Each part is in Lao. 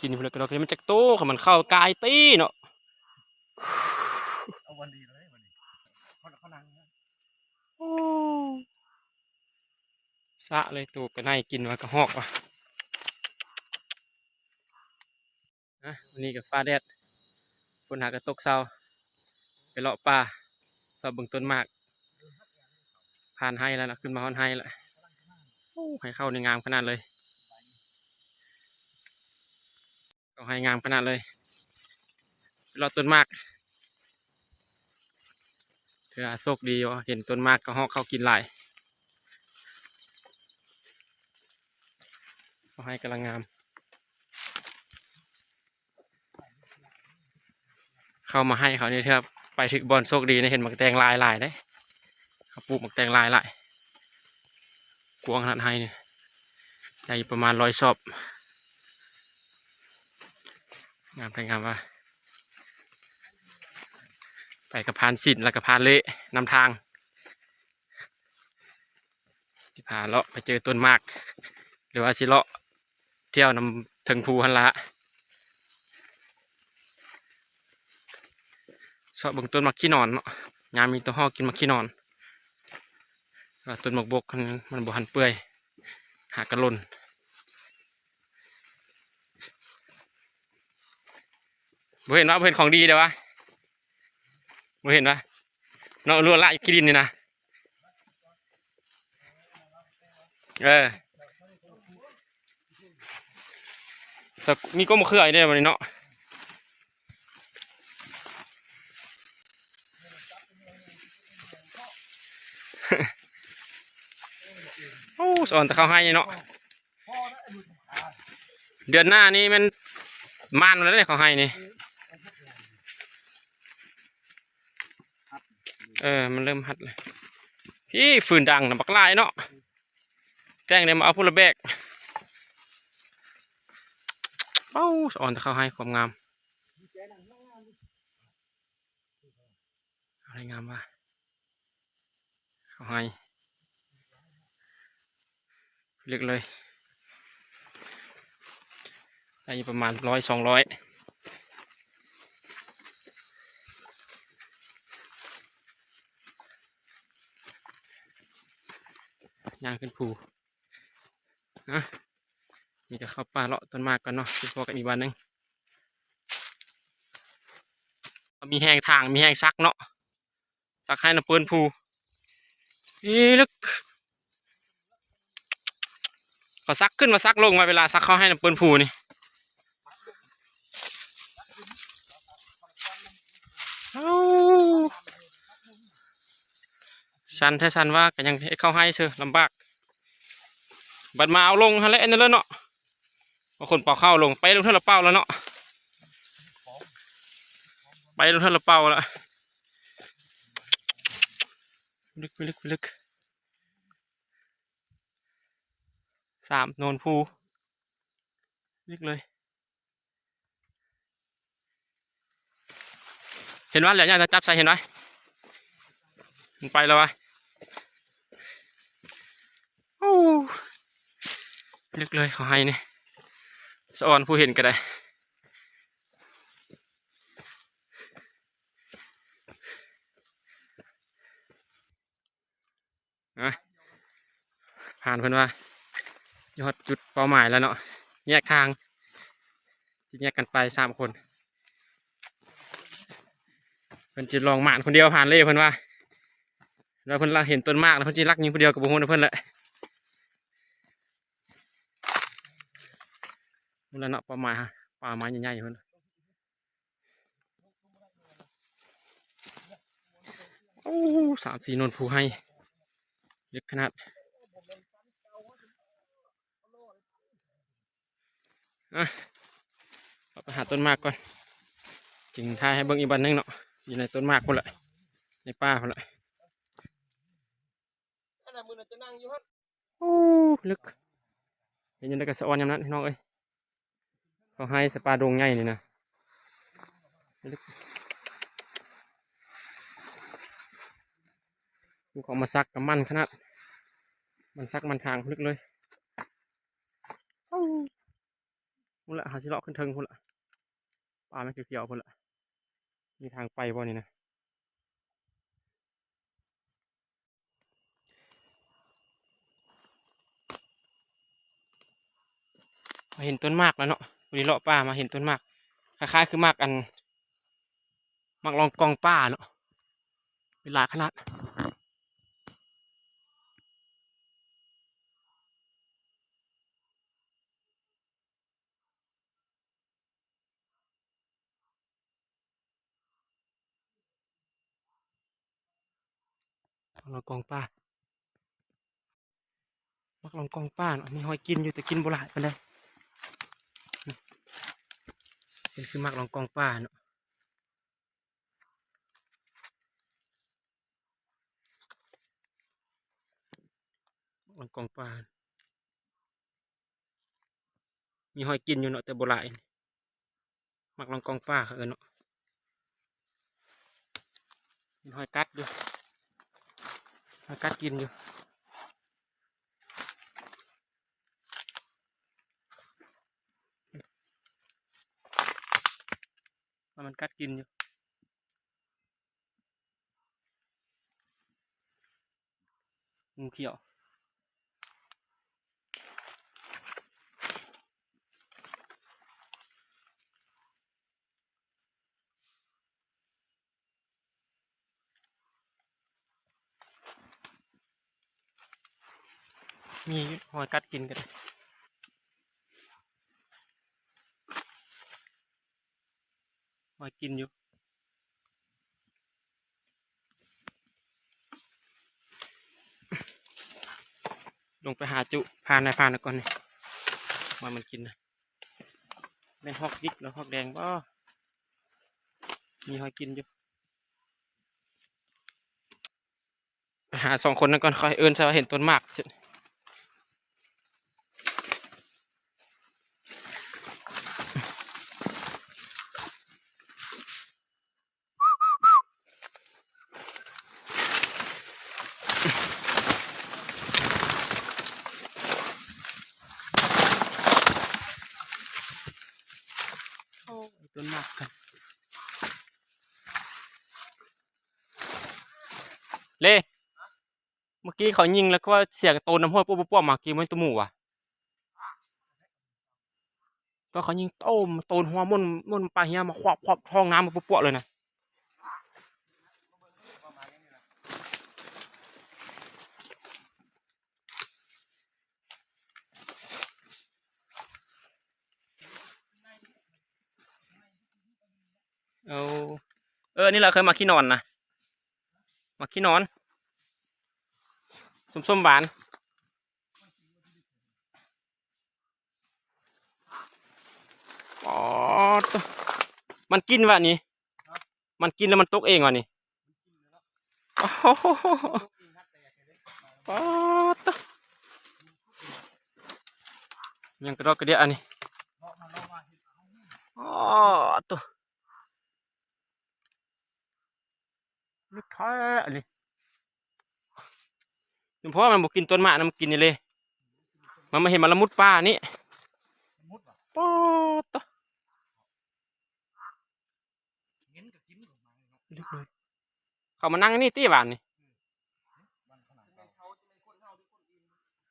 ກິນພຸ້ນແຫຼະ ກໍດອກ ມັນຈັກໂຕ ຄັນມັນເຂົ້າກາຍຕີເນາະ. ເອົາວັນດີເລີຍບັດນີ້ ເຂົາ ເຂົານັ່ງ ໂອ້ ສະເລີຍ ໂຕໄປໄນກິນວ່າກະຮອກວ່າ. ນະ ມື້ນີ້ກໍຟ້າແດດ ຝົນຫາກໍຕົກເຊົາ ໄປເລາະປ່າ ຊອກເບິ່ງຕົ້ນໝາກ ຜ່ານໄຮ່ແລ້ວນະ ຂຶ້ນມາຮອດໄຮ່ແລ້ວ. ໂອ້ ໄຮ່ເຂົ້ານີ້ງາມຂະໜາດເລີຍ ເຂົ້າໄຮ່ງາມຂະໜາດເລີຍ ເລາະຕົ້ນໝາກ ຖືວ່າໂຊກດີຢູ່ ເຫັນຕົ້ນໝາກກະຮອກເຂົ້າກິນຫຼາຍ ເຂົ້າໄຮ່ກຳລັງງາມ. ເຂົ້າມາໄຮ່ເຂົານີ້ ເທື່ອໄປຖືກບ່ອນໂຊກດີນະ ເຫັນໝາກແຕງລາຍຫຼາຍເດ້ ເຂົາປູກໝາກແຕງລາຍຫຼາຍ ກວ້າງຂະໜາດໄຮ່ນີ້ ໄດ້ປະມານຮ້ອຍສອບ ງາມແທ້ງາມວ່າ ໄປກະຜ່ານສິນ ແລ້ວກະຜ່ານເລນຳທາງ ຊິພາເລາະໄປເຈີຕົ້ນໝາກ ຫຼືວ່າຊິເລາະທ່ຽວນຳເທິງພູຫັ້ນລະ ຊອກເບິ່ງຕົ້ນໝາກຂີ້ໜອນເນາະ ຍາມມີໂຕຮອກກິນໝາກຂີ້ໜອນ ແຕ່ວ່າຕົ້ນໝາກບົກມັນ ມັນບໍ່ທັນເປື່ອຍ ຫາກະຫຼົ່ນ. ບໍ່ເຫັນວ່າ ບໍ່ເຫັນຂອງດີເດ້ວະ ບໍ່ເຫັນວ່າ ເນາະ ລົວລະຢູ່ຂີ້ດິນນີ້ນະ. ເອີ ສະ ມີກົກມະເຂືອຢູ່ເດ້ບັດນີ້ເນາະ. ໂອ້ ສະອອນແຕ່ເຂົ້າໄຮ່ນີ້ເນາະ ເດືອນໜ້ານີ້ແມ່ນໝານແລ້ວເດ້ ເຂົ້າໄຮ່ນີ້. ເອີ ມັນເລີ່ມຮັດແລ້ວ ພີ້ ຟືນດັງນະ ບັກຫຼາຍເນາະ. ແຈ້ງໄດ້ມາເອົາພຸ້ນລະແບກ. ເອົ້າ ສະອອນແຕ່ເຂົ້າໄຮ່ ຄວາມງາມ ເຂົ້າໄຮ່ງາມວ່າ ເຂົ້າໄຮ່ ເລິກເລີຍ ໄດ້ຢູ່ປະມານຮ້ອຍ ສອງຮ້ອຍ ຍ່າງຂຶ້ນພູ. ນະ ນີ້ກໍເຂົ້າປ່າເລາະຕົ້ນໝາກກ່ອນເນາະ ໄປພໍ້ກັນອີກວັນໜຶ່ງ. ມີແຮງຖາງ ມີແຮງສັກເນາະ ສັກໄຮ່ນຳເປີ້ນພູ. ອີ ເລິກ ເຂົາສັກຂຶ້ນມາສັກລົງວ່າ ເວລາສັກເຂົ້າໄຮ່ນຳເປີ້ນພູນີ້. ເອົ້າ ຊັນແທ້ ຊັນວ່າ ກໍຍັງເຮັດເຂົ້າໄຮ່ເຊີ ລຳບາກ. ບັດມາເອົາລົງຫັ້ນແຫຼະ ອັນນັ້ນແຫຼະເນາະ ບາງຄົນເປົ່າເຂົ້າລົງ ໄປລົງເທື່ອລະເປົ່າແລ້ວເນາະ ໄປລົງເທື່ອລະເປົ່າແລ້ວ. ເລິກ ເລິກ ເລິກ ສາມໂນນພູ ເລິກເລີຍ. ເຫັນວ່າແຫຼະ ຍ່າງຈະຈັບໃສ່ ເຫັນວ່າ ມັນໄປແລ້ວວະ. ໂອ້ ເລິກເລີຍ ເຂົ້າໄຮ່ນີ້ ສະອອນຜູ້ເຫັນກໍໄດ້. ນະ ຜ່ານເພິ່ນວ່າ ຮອດຈຸດເປົ້າໝາຍແລ້ວເນາະ ແຍກທາງ ຊິແຍກກັນໄປສາມຄົນ. ເພິ່ນຊິລອງໝານຄົນດຽວ ຜ່ານເລີຍເພິ່ນວ່າ ແລ້ວເພິ່ນລະເຫັນຕົ້ນໝາກ ແລ້ວເພິ່ນຊິລັກຍິງຜູ້ດຽວກໍບໍ່ຮູ້ນຳເພິ່ນແຫຼະ. ພຸ້ນລະເນາະ ເປົ້າໝາຍ ປ່າໄມ້ໃຫຍ່ໆພຸ້ນ. ໂອ້ ສາມສີ່ໂນນພູໄຮ່ ເລິກຂະໜາດ. ອ່ະ ເຮົາໄປຫາຕົ້ນໝາກກ່ອນ ຈຶ່ງຖ່າຍໃຫ້ເບິ່ງອີກບັດໜຶ່ງເນາະ. ຢູ່ໃນຕົ້ນໝາກພຸ້ນແຫຼະ ໃນປ່າພຸ້ນແຫຼະ. ໂອ້ ເລິກ ເຫັນຈັ່ງໃດກໍສະອອນຍາມນັ້ນ ພີ່ນ້ອງເອີຍ. ເຂົາໄຮ່ໃສ່ປ່າດົງໃຫຍ່ນີ້ນະ ເລິກ. ເຂົາມາສັກກໍໝັ້ນຂະໜາດ ມັນສັກໝັ້ນທາງເລິກເລີຍ. ພຸ້ນລະ ເຮົາຊິເລາະຂຶ້ນເທິງພຸ້ນລະ. ປ່າມັນຂຽວໆພຸ້ນລະ. ມີທາງໄປບໍ່ນີ້ນະ? ມາເຫັນຕົ້ນໝາກແລ້ວເນາະ. ພໍດີເລາະປ່າມາເຫັນຕົ້ນໝາກ ຄ້າຍໆຄືໝາກອັນ ໝາກລອງກອງປ່າເນາະ. ເປັນຫຼາຍຂະໜາດ. ລອງກອງປ່າ ໝາກລອງກອງປ່າເນາະ. ມີຮອຍກິນຢູ່ ແຕ່ກິນບໍ່ຫຼາຍປານໃດ. ເປັນຄືໝາກລອງກອງປ່າເນາະ. ໝາກລອງກອງປ່າ ມີຮອຍກິນຢູ່ເນາະ ແຕ່ບໍ່ຫຼາຍ. ໝາກລອງກອງປ່າເຂົາເອີ້ນເນາະ. ມີຮອຍກັດຢູ່ ຮອຍກັດກິນຢູ່. ວ່າມັນກັດກິນຢູ່. ງູຂຽວ ມີຮອຍກັດກິນກໍໄດ້. ມາກິນຢູ່. ລົງໄປຫາຈຸ ຜ່ານນາ ຜ່ານນາກ່ອນນີ້ ວ່າມັນກິນນະ. ແມ່ນຮອກດິກ ຫຼື ຮອກແດງບໍ່? ມີຮອຍກິນຢູ່. ໄປຫາສອງຄົນນັ້ນກ່ອນ ຄ່ອຍເອີ້ນຊະວ່າເຫັນຕົ້ນໝາກ. ໂອ້ຍ ຕົ້ນໝາກກັນ ເລ. ເມື່ອກີ້ເຂົາຍິງແລ້ວກໍວ່າສຽງໂຕນນຳຫ້ວຍປົວໆ ໝາກກີ້ມັນຕົວໝູຫວາ? ຕອນເຂົາຍິງໂຕມ ໂຕນຫົວມົນ ມົນປາເຮຍມາຄວັບໆ ທ້ອງນ້ຳມາປົວໆເລີຍນະ. ເອົາ ເອີ ນີ້ລະເຄີຍໝາກຂີ້ໜອນນະ ໝາກຂີ້ໜອນ ສົ້ມໆຫວານ. ອໍ ມັນກິນຫວານີ້? ມັນກິນແລ້ວມັນຕົກເອງຫວານີ້? ອໍ ປາດໂທ້ ຍັງກະດອກກະເດຍອັນນີ້. ອໍ ໂທ້ ເລິກແທ້ອັນນີ້. ສົມພໍມັນບໍ່ກິນຕົ້ນໝາກນະ ມັນກິນນີ້ເລີຍ. ມັນມາເຫັນມາລະມຸດປ່ານີ້. ປາດໂທ້ ເຂົາມານັ່ງຢູ່ນີ້ຕິຫວານນີ້.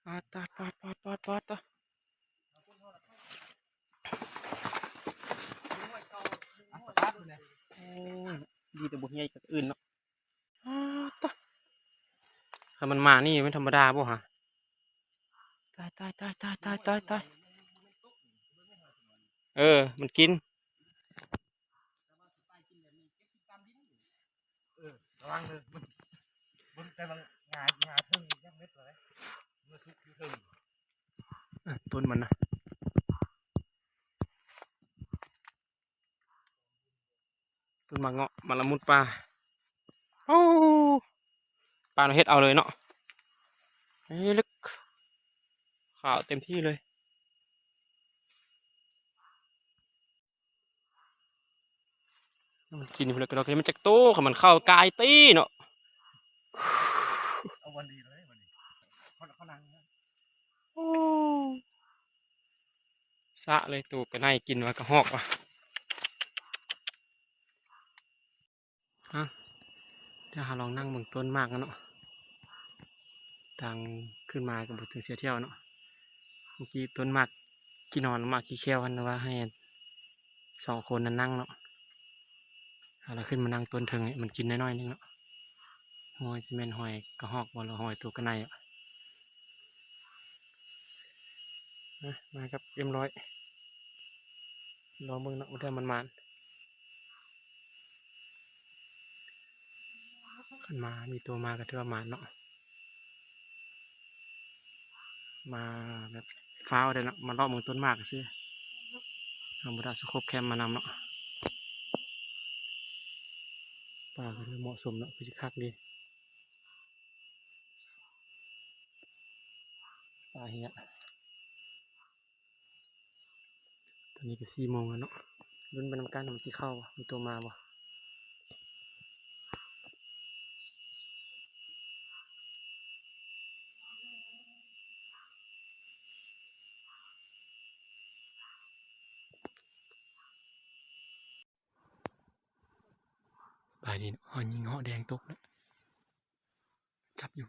ປາດຕາດ ປາດ ປາດ ປາດ ປາດຕາດ. ໂອ້ຍ ດີແຕ່ບໍ່ເຫື່ອຍກັບອື່ນເນາະ. ປາດຕາດ ຖ້າມັນມານີ້ແມ່ນທຳມະດາບໍ່ຫະ? ຕາຍ ຕາຍ ຕາຍ ຕາຍ ຕາຍ ຕາຍ. ເອີ ມັນກິນ. ເອີ ລະວັງເດີ ເບິ່ງ ເບິ່ງແຕ່ວ່າງາ ງາເທິງຍັງເມັດເລີຍ ເມື່ອສຸກຢູ່ເທິງ. ອ່ະ ຕົ້ນມັນນະ ຕົ້ນໝາກເງາະ ມາລະມຸດປ່າ. ໂອ້ ປານເຮັດເອົາເລີຍເນາະ. ເອີ ເລິກ ຂາວເຕັມທີ່ເລີຍ. ມັນກິນພຸ້ນແຫຼະ ກະດອກກະເດຍ ມັນຈັກໂຕ ຄັນມັນເຂົ້າກາຍຕີເນາະ. ເອົາວັນດີເລີຍ ວັນນີ້ ເຂົາ ເຂົານັ່ງ ໂອ້ ສະເລີຍ ໂຕກະໄນກິນວ່າກະຮອກວ່າ. ຮະ ດຽວເຮົາລອງນັ່ງເບິ່ງຕົ້ນໝາກກັນເນາະ. ທາງຂຶ້ນມາກະບໍ່ເຖິງເສຍທ່ຽວເນາະ. ເມື່ອກີ້ຕົ້ນໝາກຂີ້ໜອນ ໝາກຂີ້ແຂ້ວຫັ້ນ ວ່າໃຫ້ສອງຄົນນັ້ນນັ່ງເນາະ. ເຮົາລະຂຶ້ນມານັ່ງຕົ້ນເທິງນີ້ ມັນກິນໄດ້ໜ້ອຍໜຶ່ງເນາະ. ໂອ້ຍ ຊິແມ່ນຮອຍກະຮອກບໍ່ ຫຼືຮອຍໂຕກະໄນ. ມາ ມາກັບເອັມຮ້ອຍ ລອງເບິ່ງເນາະ ວ່າແທ້ມັນໝານ. ຄັນມາ ມີໂຕມາກະຖືວ່າໝານເນາະ. ມາແບບຟ້າວໄດ້ເນາະ ມາເລາະເບິ່ງຕົ້ນໝາກຊື່. ເຮົາບໍ່ໄດ້ເອົາສະໂຄບແຄມມານຳເນາະ. ປ່າກະຖືເໝາະສົມເນາະ ຄືຊິຄັກດີ. ປາເຫຍ. ຕອນນີ້ກະສີ່ໂມງແລ້ວເນາະ. ລຸ້ນໄປນຳກັນວ່າມັນຊິເຂົ້າບໍ່ ມີໂຕມາບໍ່. ບາຍດີເນາະ ເຮົາຍິງເຫາະແດງຕົກແລ້ວ. ຈັບຢູ່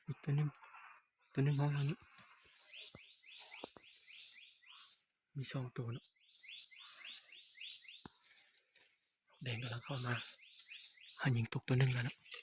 ອີກໂຕໜຶ່ງ ໂຕໜຶ່ງເຮົາ ນີ້ ມີສອງໂຕເນາະ. ແດງກຳລັງເຂົ້າມາ ເຮົາຍິງຕົກໂຕໜຶ່ງແລ້ວເນາະ.